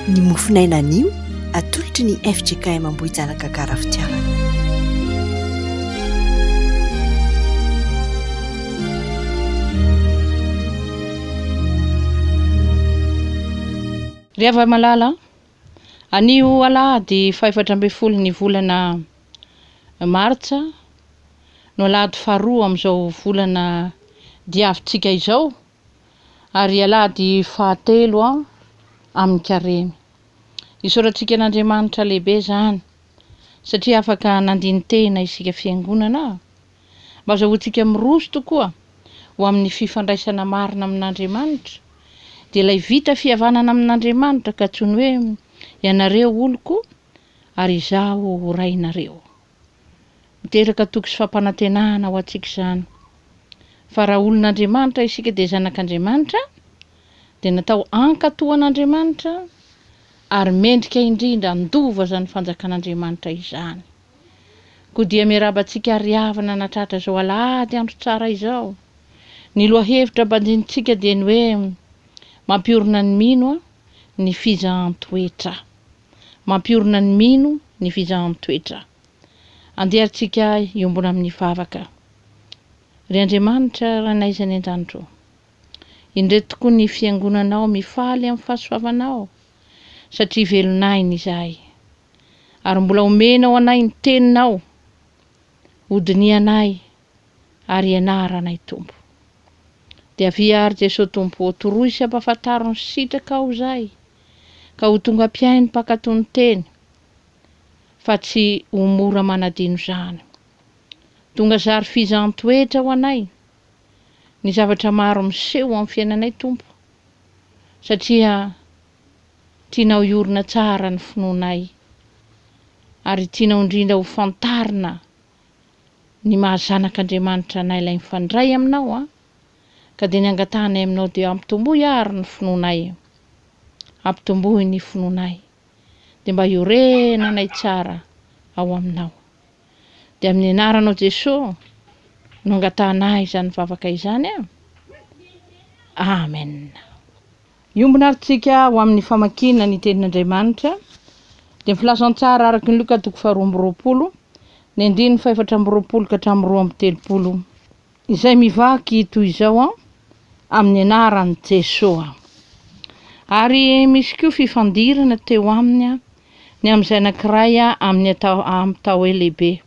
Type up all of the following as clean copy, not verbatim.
Ny mofonaina anio atolotry ny fjkm Ambohijanaka Gara Fitiavana. Ry hava-malala, anio alahady fahefatra ambin'ny folo ny volana martsa no alahady faharoa amin'izao volana diavintsika izao ary alahady fahatelo amin'ny karemy. Isaorantsika an'Andriamanitra lehibe izany satria afaka nandini-tena isika fiangonana mba azahoantsika miroso tokoa ho amin'ny fifandraisana marina amin'Andriamanitra dia ilay vita fihavanana amin'Andriamanitra ka antsoiny hoe ianareo oloko ary izaho ho rainareo. Miteraka toky sy fampanantenana ho antsika izany fa raha olon'Andriamanitra isika dia zanak'Andriamanitra dia natao hankatò an'Andriamanitra ary mendrika indrindra handova izany fanjakan'Andriamanitra izany. Koa dia miarahaba antsika ry havana nahatratra izao alahady andro tsara izao. Ny lohahevitra banjinintsika dia ny hoe mampiorina ny mino ny fizahan-toetra. Mampiorina ny mino ny fizahan-toetra. Andeha ary tsika hiombona amin'ny vavaka. Ry Andriamanitra Rainay izay any an-danitra ô. Indreto tokoa ny fiangonanao mifaly amin'ny fahasoavanao satria velon'aina izahay. Ary mbola omenao anay ny teninao hodinihanay ary hianaranay Tompo. Dia avia ary Jesoa Tompo ô toroy sy ampafantaro ny sitrakao izahay ka ho tonga mpihaino mpankatò ny teny fa tsy ho mora manadino izany. Tonga zary fizahan-toetra ho anay ny zavatra maro miseho amin'ny fiainanay Tompo satria tianao hiorina tsara ny finoanay ary tianao indrindra ho fantarina ny maha zanak'Andriamanitra anay ilay mifandray aminao an ka dia ny angatahanay aminao dia ampitomboy ary ny finoanay ampitomboy ny finoanay dia mba hiorenanay tsara ao aminao. Dia amin'ny anaranao Jesoa no angatahanay izany vavaka izany a. Amen. Hiombona ary tsika ho amin'ny famakiana ny tenin'Andriamanitra, dia ny filazantsara araka ny Lioka toko faharoa amby roapolo, ny andininy fahefatra amby roapolo ka hatramin'ny 32. Izay mivaky toy izao an, amin'ny anaran'i Jesoa. Ary misy koa fifandirana teo aminy ny amin'izay anankiray amin'ny atao atao hoe lehibe.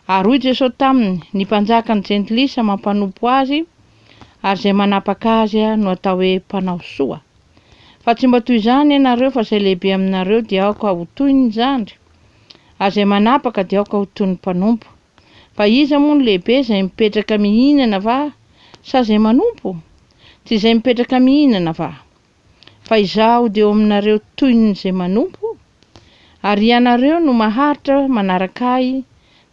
Ary hoy Jesoa taminy, Ny mpanjakan'ny jentilisa mampanompo azy, ary izay manapaka azy no atao hoe mpanao soa. Fa tsy mba toy izany ianareo, fa izay lehibe aminareo dia aoka ho toy ny zandry, ary izay manapaka dia aoka ho toy ny mpanompo. Fa iza moa no lehibe, izay mipetraka mihinana va sa izay manompo? Tsy izay mipetraka mihinana va? Fa izaho dia eo aminareo toy ny izay manompo, ary ianareo no maharitra manaraka ahy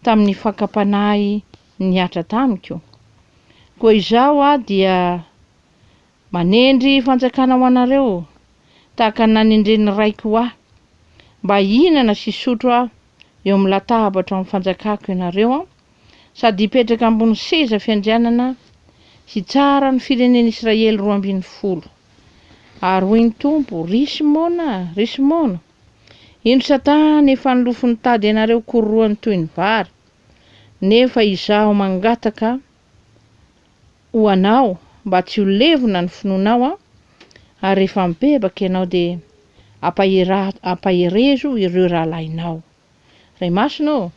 tamin'ny fakam-panahy nihatra tamiko. Koa izaho aho dia Manendry fanjakana ho anareo, tahaka ny nanendren'ny Raiko ho ahy, mba hihinana sy hisotro aho eo amin'ny latabatro amin'ny fanjakako ianareo, sady hipetraka ambony seza fiandrianana hitsara ny firenen'Israely 12. Ary hoy ny Tompo, Ry Simona, ry Simona, indro Satana efa nilofo nitady anareo kororohany toy ny vary, nefa Izaho mangataka ho anao mba tsy ho levona ny finoanao an, ary rehefa mibebaka ianao dia ampaherezo ireo rahalahinao. Ray Masina ô,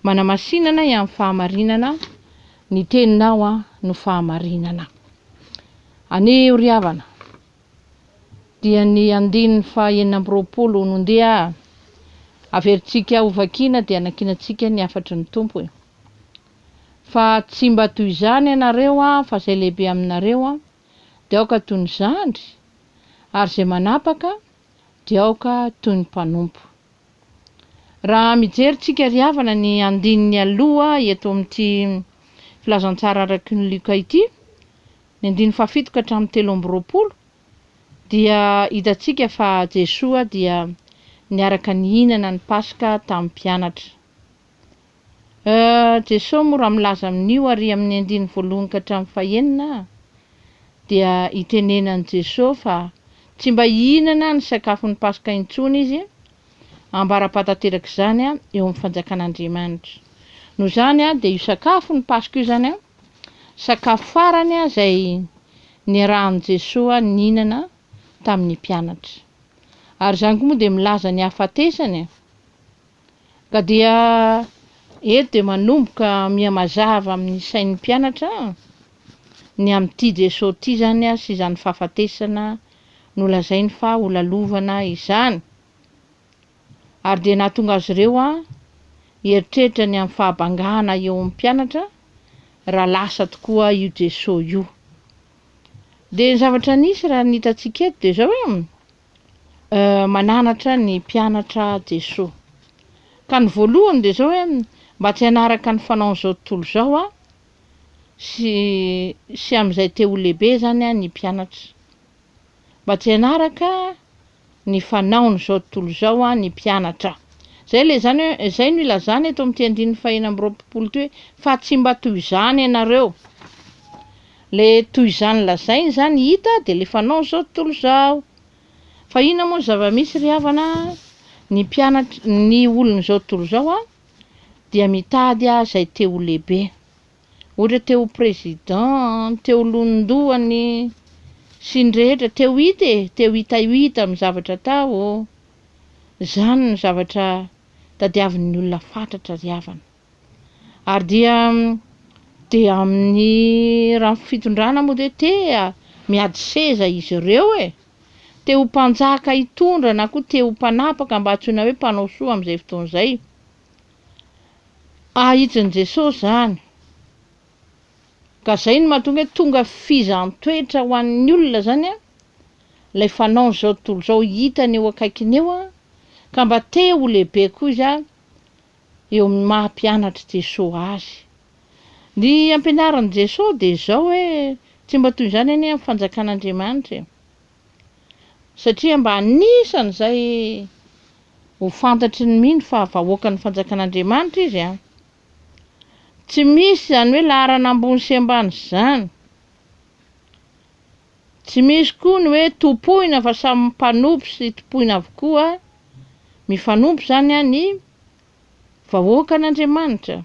manamasina anay amin'ny fahamarinana, ny teninao an no fahamarinana. Anio ry havana, dia ny andininy faha 26 no ndeha averintsika hovakiana dia hanakinantsika ny hafatry ny Tompo e. Fa tsy mba toy izany ianareo an, fa izay lehibe aminareo an, dia aoka toy ny zandry, ary izay manapaka dia aoka toy ny mpanompo. Raha mijery tsika ry havana ny andininy aloha eto amin'ity filazantsara araky ny Lioka ity, ny andininy fahafito ka hatramin'ny 23, dia hitantsika fa Jesoa dia niaraka nihinana ny Paska tamin'ny mpianatra. Euh, Jesoa moa raha milaza amin'io ary amin'ny andininy voalohany ka hatramin'ny fahenina dia itenenan'i Jesoa fa Tsy mba hihinana ny sakafon'ny Paska intsony izy ambara-pahatanterak'izany eo amin'ny fanjakan'Andriamanitra. Noho izany dia io sakafon'ny Paska io izany sakafo farany izay niarahan'i Jesoa nihinana tamin'ny mpianatra. Ary izany koa moa dia milaza ny hahafatesany. Ka dia eto dia manomboka miha-mazava amin'ny sain'ny mpianatra ny amin'ity Jesoa ity izany sy izany fahafatesana nolazainy fa holalovana izany. Ary dia nahatonga azy ireo hieritreritra ny amin'ny fahabangana eo amin'ny mpianatra raha lasa tokoa io Jesoa io. Dia ny zavatra nisy raha ny hitantsika eto dia izao hoe, mananatra ny mpianatra Jesoa. Ka ny voalohany dia izao hoe, mba tsy hanaraka ny fanaon'izao tontolo izao sy sy amin'izay te ho lehibe izany ny mpianatra. Mba tsy hanaraka ny fanaon'izao tontolo izao ny mpianatra. Izay ilay izany hoe, izay no ilazana eto amin'ity andininy fahenina amby roapolo ity hoe, fa tsy mba toy izany ianareo. Ilay toy izany lazainy izany hita dia ilay fanaon'izao tontolo izao. Fa inona moa ny zava-misy ry havana, ny mpianatra, ny olon'izao tontolo izao dia mitady izay te ho lehibe. Ohatra te ho président, te ho lohandohany sy ny rehetra, te ho hita e, te ho hita ho hita amin'ny zavatra atao. Izany no zavatra tadiavin'ny olona fatratra ry havana. Ary dia dia amin'ny raha ny fitondrana moa dia te miady seza izy ireo e. Te ho mpanjaka hitondra na koa te ho mpanapaka mba antsoina hoe mpanao soa amin'izay fotoana izay. Ahitsin'i Jesosy izany. Ka izay no mahatonga hoe tonga fizaham-toetra ho an'ny olona izany an, ilay fanaon'izao tontolo izao hitany eo akaikiny eo an, ka mba te ho lehibe koa izy an, eo amin'ny maha mpianatr'i Jesosy azy. Ny ampianarin'i Jesosy dia izao hoe, tsy mba toy izany anie amin'ny fanjakan'Andriamanitra e. Satria mba anisan'izay ho fantatry ny mino fa vahoakan'ny fanjakan'Andriamanitra izy an! Tsy misy izany hoe laharana ambony sy ambany izany. Tsy misy koa ny hoe tompoina fa samy mpanompo sy tompoina avokoa, mifanompo izany an ny vahoakan'Andriamanitra.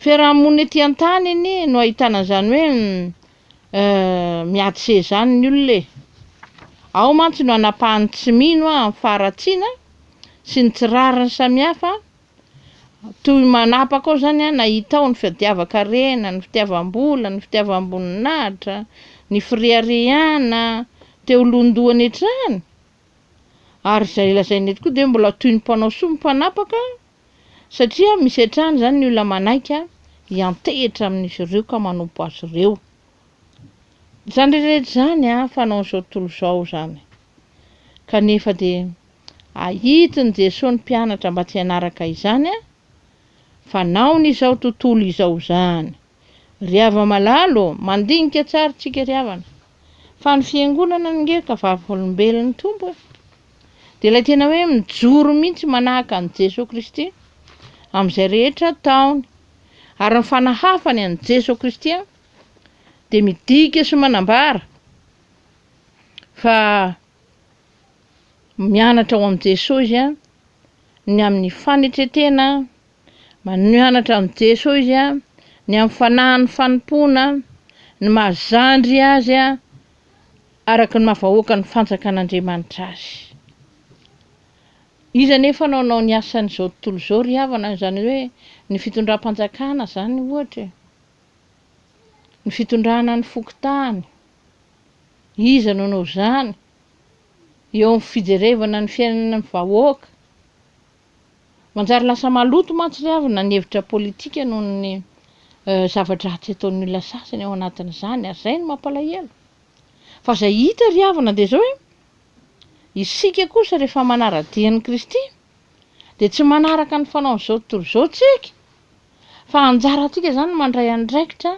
Fiaraha-monina ety an-tany anie no ahitana an'izany hoe miady seza izany ny olona e. Ao mantsy no anapahan'ny tsy mino amin'ny faharatsiana sy ny tsy rariny samihafa, toy manapaka ao izany na hita ao ny fitiavan-karena, ny fitiavam-bola, ny fitiavam-boninahitra, ny fireharehana, te ho lohandohany hatrany. Ary izay lazaina eto koa dia mbola toy ny mpanao soa ny mpanapaka Satria misy hatrany izany ny olona manaiky hiantehitra amin'izy ireo ka manompo azy ireo. Izany rehetra rehetra izany an, fanaon'izao tontolo izao izany. Kanefa dia ahitin'i Jesoa ny mpianatra mba tsy hanaraka izany an, fanaon'izao tontolo izao izany. Ry hava-malala ô, mandinika tsara tsika ry havana, fa ny fiangonana ange ka vavolombelon'ny Tompo e. Dia ilay tena hoe mijoro mihitsy manahaka an'i Jesoa Kristy amin'izay rehetra ataony. Ary ny fanahafany an'i Jesoa Kristy dia midika sy manambara fa mianatra ao amin'i Jesoa izy ny amin'ny fanetren-tena, mianatra amin'i Jesoa izy ny amin'ny fanahin'ny fanompoana, ny maha zandry azy araka ny maha vahoakan'ny fanjakan'Andriamanitra azy. Iza anefa no hanao ny asan'izao tontolo izao ry havana, izany hoe ny fitondram-panjakana izany ohatra e, ny fitondrana ny fokontany, iza no hanao izany eo amin'ny fijerevana ny fiainan'ny vahoaka. Manjary lasa maloto mantsy ry havana ny hevitra politika noho ny zava-dratsy ataon'ny olona sasany ao anatin'izany ary izay no mampalahelo. Fa izay hita ry havana dia izao hoe, isika kosa rehefa manara-dia an'i Kristy dia tsy manaraka ny fanaon'izao tontolo izao tsika fa anjarantsika izany ny mandray andraikitra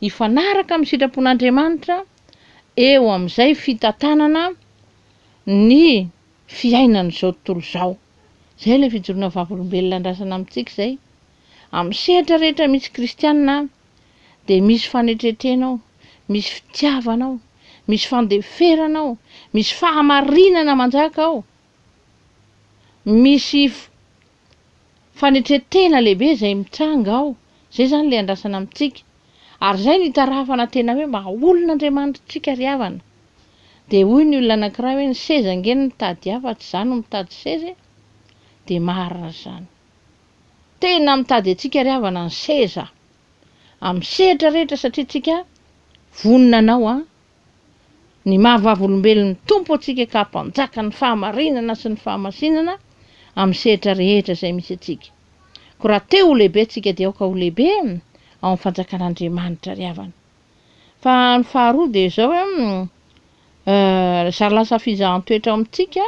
hifanaraka amin'ny sitrapon'Andriamanitra eo amin'izay fitantanana ny fiainan'izao tontolo izao. Izay ilay fijoroana vavolombelona andrasana amintsika izay. Amin'ny sehatra rehetra misy kristiana dia misy fanetren-tena ao, misy fitiavana ao, Misy fandeferana ao, misy fahamarinana manjaka ao, misy fanetren-tena lehibe izay mitranga ao. Izay izany ilay andrasana amintsika. Ary izay no itarafana tena hoe maha olon'Andriamanitra antsika ry havana. Dia hoy ny olona anankiray hoe ny seza ange no mitady ahy fa tsy izaho no mitady seza e! Dia marina izany. Tena mitady antsika ry havana ny seza. Amin'ny sehatra rehetra satria tsika vonona anao an! Ny maha vavolombelon'ny Tompo antsika ka hampanjaka ny fahamarinana sy ny fahamasinana amin'ny sehatra rehetra izay misy antsika. Koa raha te ho lehibe tsika dia aoka ho lehibe ao amin'ny fanjakan'Andriamanitra ry havana. Fa ny faharoa dia izao hoe zary lasa fizahan-toetra ao amintsika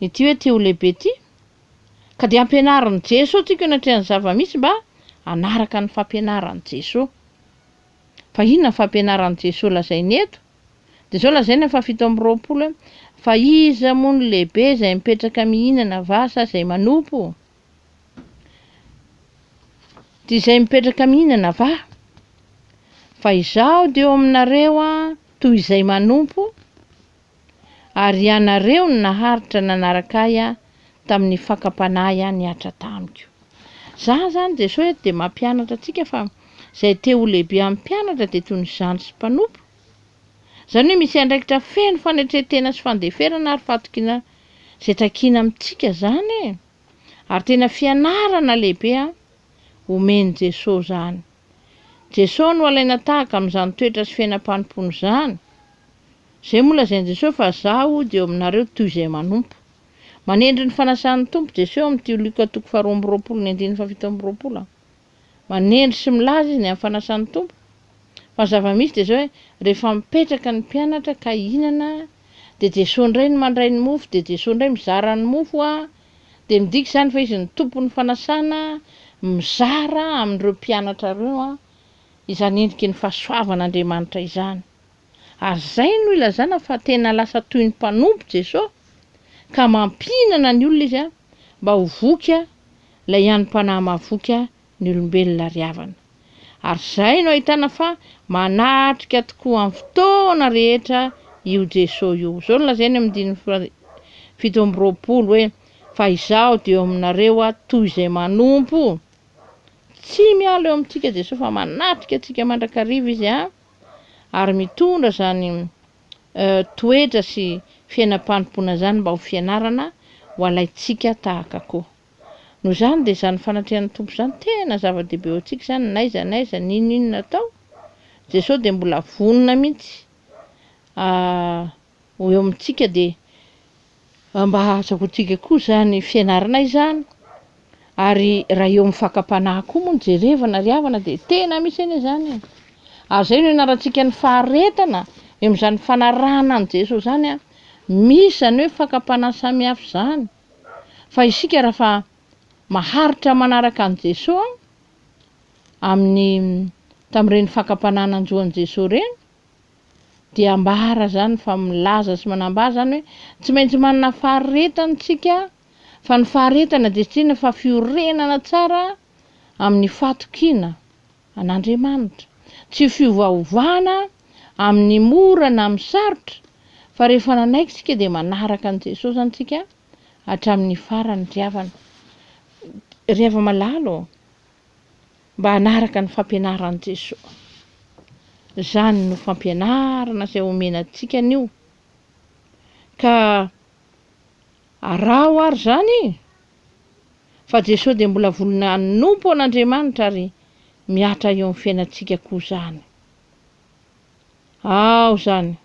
ity hoe te ho lehibe ity ka dia ampianarin'i Jesoa tsika eo anatrehan'ny zava-misy mba hanaraka ny fampianaran'i Jesoa. Fa inona ny fampianaran'i Jesoa lazainy eto? Dia izao lazainy amin'ny faha 27 hoe, Fa iza moa no lehibe, izay mipetraka mihinana va sa izay manompo? Dia izay mipetraka mihinana va? Fa izaho dia eo aminareo toy izay manompo, ary ianareo no naharitra nanaraka ahy tamin'ny fakam-panahy nihatra tamiko. Izany izany Jesoa eto dia mampianatra antsika fa izay te ho lehibe amin'ny mpianatra dia toy ny zandry sy mpanompo. Izany hoe misy andraikitra feno fanetren-tena sy fandeferana ary fahatokiana izay takiana amintsika izany e! Ary tena fianarana lehibe omen'i Jesoa izany. Jesoa no alaina tahaka amin'izany toetra sy fiainam-panompoana izany. Izay moa lazain'i Jesoa fa Zaho dia eo aminareo toy izay manompo. Manendry ny fanasan'ny Tompo Jesoa eo amin'ity Lioka toko faha 22 ny andininy faha 27. Manendry sy milaza izy ny amin'ny fanasan'ny Tompo. Fa ny zava-misy dia izao hoe rehefa mipetraka ny mpianatra ka hihinana dia Jesoa indray no mandray ny mofo dia Jesoa indray mizara ny mofo a! Dia midika izany fa izy no tompon'ny fanasana mizara amin'ireo mpianatra ireo a! Izany endriky ny fahasoavan'Andriamanitra izany. Ary izay no ilazana fa tena lasa toy ny mpanompo Jeso ka mampihinana ny olona izy mba ho voky ilay hanim-panahy mahavoky ny olombelona ry havana. Ary izay no ahitana fa manatrika tokoa amin'ny fotoana rehetra io Jeso io. Izao no lazainy amin'ny andininy faha 27 hoe, Fa izaho dia eo aminareo toy izay manompo. Tsy miala eo amintsika Jeso fa manatrika antsika mandrakariva Izy an! ary mitondra izany toetra sy fiainam-panompoana izany mba ho fianarana ho alaintsika tahaka koa. Noho izany dia izany fanatrehan'ny Tompo izany tena zava-dehibe ho antsika izany n'aiza n'aiza n'inon'inona atao. Jesosy dia mbola vonona mihitsy ho eo amintsika dia mba hahazahoantsika koa izany fianarana izany. Ary raha eo amin'ny fakam-panahy koa moa no jerevana ry havana dia tena misy anie izany e! Ary izay no ianarantsika ny faharetana eo amin'izany fanarahana an'i Jesoa izany an! Misy izany hoe fakam-panahy samihafa izany fa isika raha fa maharitra manaraka an'i Jesoa amin'ny tamin'ireny fakam-panahy nanjo an'i Jesoa ireny dia ambara izany fa milaza sy manambara izany hoe tsy maintsy manana faharetana isika Fa ny faharetana dia tsy inona fa fiorenana tsara amin'ny fahatokiana an'Andriamanitra. Tsy fiovaovana amin'ny mora na amin'ny sarotra, fa rehefa nanaiky isika dia manaraka an'i Jesosy izany isika hatramin'ny farany ry havana. Ry hava-malala ô, mba hanaraka ny fampianaran'i Jesosy. Izany no fampianarana izay omena antsika anio. Ka Araho ary izany e! Fa Jesoa dia mbola vonona hanompo an'Andriamanitra ary mihatra eo amin'ny fiainantsika koa izany. Ao izany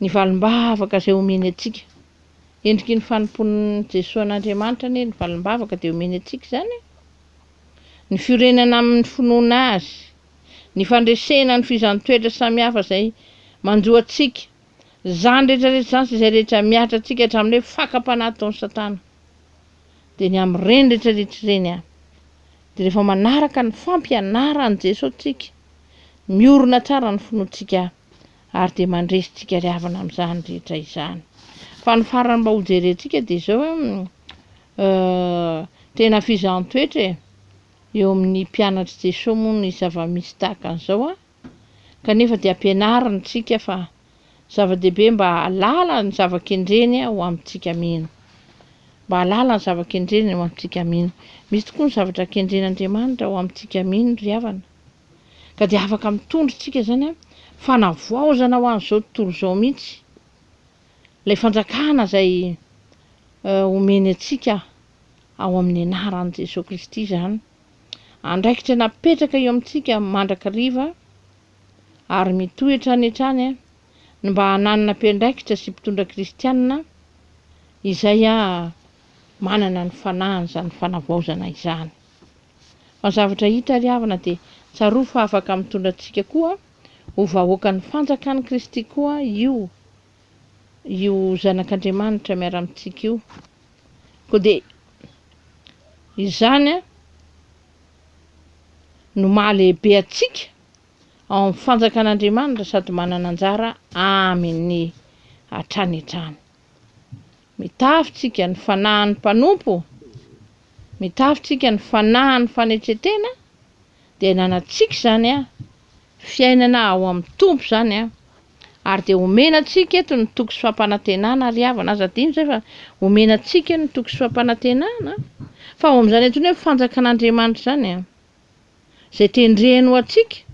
ny valim-bavaka izay omeny antsika. Endriky ny fanompoan'i Jesoa an'Andriamanitra anie ny valim-bavaka dia omeny antsika izany e! Ny fiorenana amin'ny finoana Azy, ny fandresena ny fizan-toetra samihafa izay manjo antsika, Izany rehetra rehetra izany sy izay rehetra mihatra antsika hatramin'ny hoe fakam-panahy ataon'i Satana, dia ny amin'ireny rehetra rehetra ireny an, dia rehefa manaraka ny fampianaran'i Jesoa tsika, miorina tsara ny finoantsika ary dia mandresy tsika ry havana amin'izany rehetra izany. Fa ny farany mba hojerentsika dia izao hoe, tena fizahan-toetra e, eo amin'ny mpianatr'i Jesoa moa ny zava-misy tahaka an'izao an. Kanefa dia ampianariny tsika fa zava-dehibe mba hahalala ny zava-kendreny ho amintsika mino. Mba hahalala ny zava-kendreny ho amintsika mino. Misy tokoa ny zavatra kendren'Andriamanitra ho amintsika mino ry havana. Ka dia afaka mitondra isika izany an, fanavaozana ho an'izao tontolo izao mihitsy. Ilay fanjakana izay omeny antsika ao amin'ny anaran'i Jesoa Kristy izany. Andraikitra napetraka eo amintsika mandrakariva ary mitohy hatrany hatrany ny mba hananana mpiandraikitra sy mpitondra kristianina izay manana ny fanahin'izany fanavaozana izany. Fa ny zavatra hita ry havana dia tsarovy fa afaka mitondra antsika koa ho vahoakan'ny fanjakan'i Kristy koa io io Zanak'Andriamanitra miara-amintsika io. Koa dia izany no maha-lehibe antsika ao amin'ny fanjakan'Andriamanitra sady manana anjara aminy hatrany hatrany. Mitafy tsika ny fanahin'ny mpanompo, mitafy tsika ny fanahin'ny fanetren-tena, dia ananantsika izany an, fiainana ao amin'ny Tompo izany an, ary dia omena antsika eto ny toky sy fampanantenana ry havana, aza adino izay fa omena antsika ny toky sy fampanantenana, fa ao amin'izany antsoina hoe fanjakan'Andriamanitra izany an, izay tendreny ho antsika,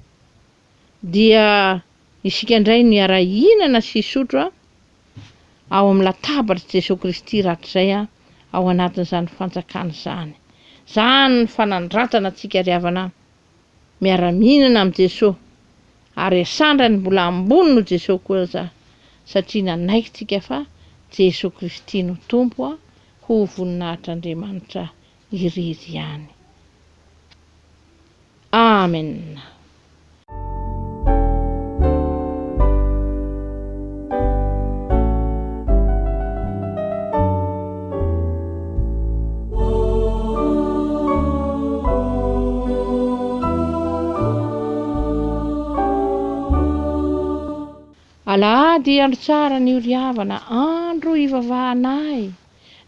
dia isika indray no hiara-hihinana sy hisotro an, ao amin'ny latabatr'i Jesoa Kristy rahatrizay ao anatin'izany fanjakana izany. Izany ny fanandratana antsika ry havana miara-mihinana amin'i Jesoa ary asandrany mbola ambony noho Jesoa koa aza satria nanaiky tsika fa Jesoa Kristy no Tompo ho voninahitr'Andriamanitra irery ihany. Amen. Alahady andro tsara anio ry havana, andro hivavahanay.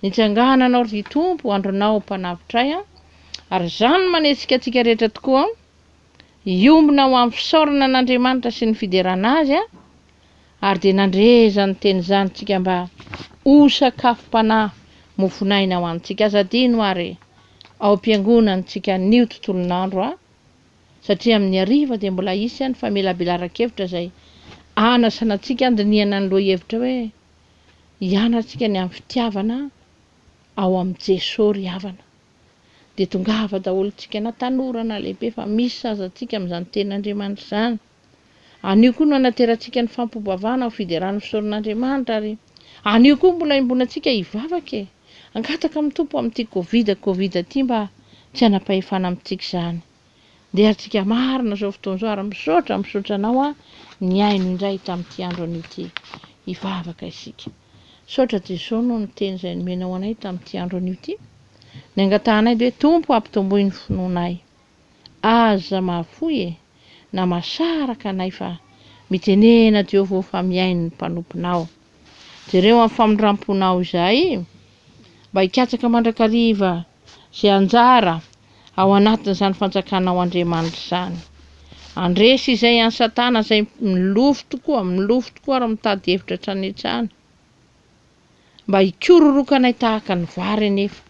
Nitsangananao ry Tompo, andronao mpanavotray an, ary izany no manetsika antsika rehetra tokoa hiombona ho amin'ny fisaorana an'Andriamanitra sy ny fiderana Azy an, ary dia nandre izany teny izany tsika mba ho sakafom-panahy mofon'aina ho antsika. Aza adino ary ao am-piangonana tsika anio tontolon'andro an, satria amin'ny hariva dia mbola hisy ny famelabelaran-kevitra izay hanasana antsika handinihana ny lohahevitra hoe Hianantsika ny amin'ny fitiavana ao amin'i Jesoa ry havana. Dia tongava daholo tsika na tanora na lehibe fa misy saza antsika amin'izany tenin'Andriamanitra izany. Anio koa no hanaterantsika ny fampobavana ho fiderana ny fisaoran'Andriamanitra ary anio koa mbola iombonantsika hivavaka e! Hangataka amin'ny Tompo amin'ity covid covid ity mba tsy hanam-pahefana amintsika izany. Ndeha antsika marina izao fotoana izao ary misaotra misaotra anao aho nihaino indray tamin'ity andro anio ity. Hivavaka isika. Misaotra Jesoa noho ny teny izay nomenao anay tamin'ity andro anio ity. Ny angatahanay dia hoe Tompo ampitomboy ny finoanay. Aza mahafoy e, na mahasaraka anay fa mitenena Jehovah fa mihaino ny mpanomponao. Jereo amin'ny famindramponao izahay mba hikatsaka mandrakariva izay anjara ao anatin'izany fanjakanao Andriamanitra izany. Handresy izay an'i Satana izay milofo tokoa, milofo tokoa ary mitady hevitra hatrany hatrany mba hikororoka anay tahaka ny vary anefa.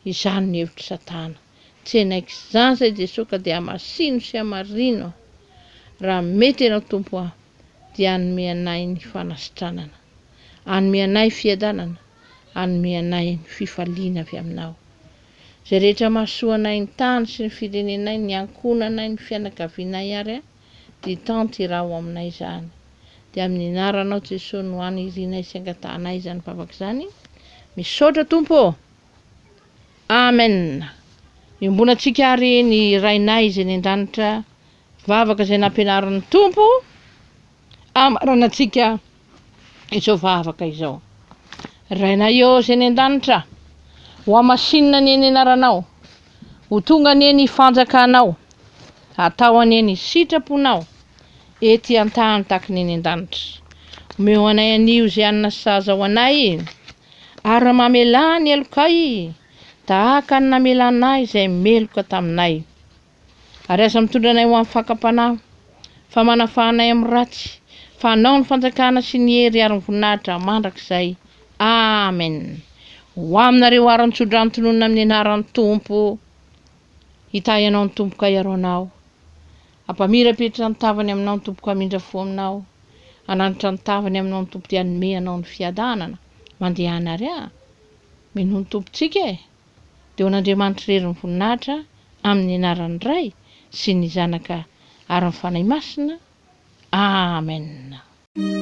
Izany no hevitr'i Satana. Tsy hanaiky izany izay Jesoa ka dia hamasino sy hamarino raha mety Ianao Tompo a, dia hanome anay ny fanasitranana, hanome anay fiadanana, hanome anay ny fifaliana avy Aminao. Izay rehetra mahasoa anay ny tany sy ny firenenay, ny ankohonanay, ny fianakavianay ary a, dia tanteraho aminay izany. Dia amin'ny anaranao Jesoa no anirianay sy angatahanay izany vavaka izany. Misaotra Tompo ô! Amen! Iombonantsika ary ny Rainay izay any an-danitra, vavaka izay nampianarin'ny Tompo, Amaranantsika izao vavaka izao. Rainay ô izay any an-danitra, ho hamasinina anie ny anaranao, ho tonga anie ny fanjakanao, atao anie ny sitraponao ety an-tany tahaka ny any an-danitra. Omeo anay anio izay hanina sahaza ho anay, ary mamelà ny helokay tahaka ny namelanay izay meloka taminay. Ary aza mitondra anay ho amin'ny fakam-panahy, Fa manafaha anay amin'ny ratsy, fa Anao ny fanjakana sy ny hery ary ny voninahitra mandrakizay. Amen. Ho aminareo ary ny tsodrano tononina amin'ny anaran'ny Tompo. Hitahy anao ny Tompo ka hiaro anao. Hampamirapiratra ny tavany aminao ny Tompo ka hamindra fo aminao. Hananitra ny tavany aminao ny Tompo dia hanome anao ny fiadanana. Mandehana ary ah! Minoa ny Tompontsika e! Dia ho an'Andriamanitra irery ny voninahitra amin'ny anaran'ny Ray sy ny Zanaka ary ny Fanahy Masina. Amen.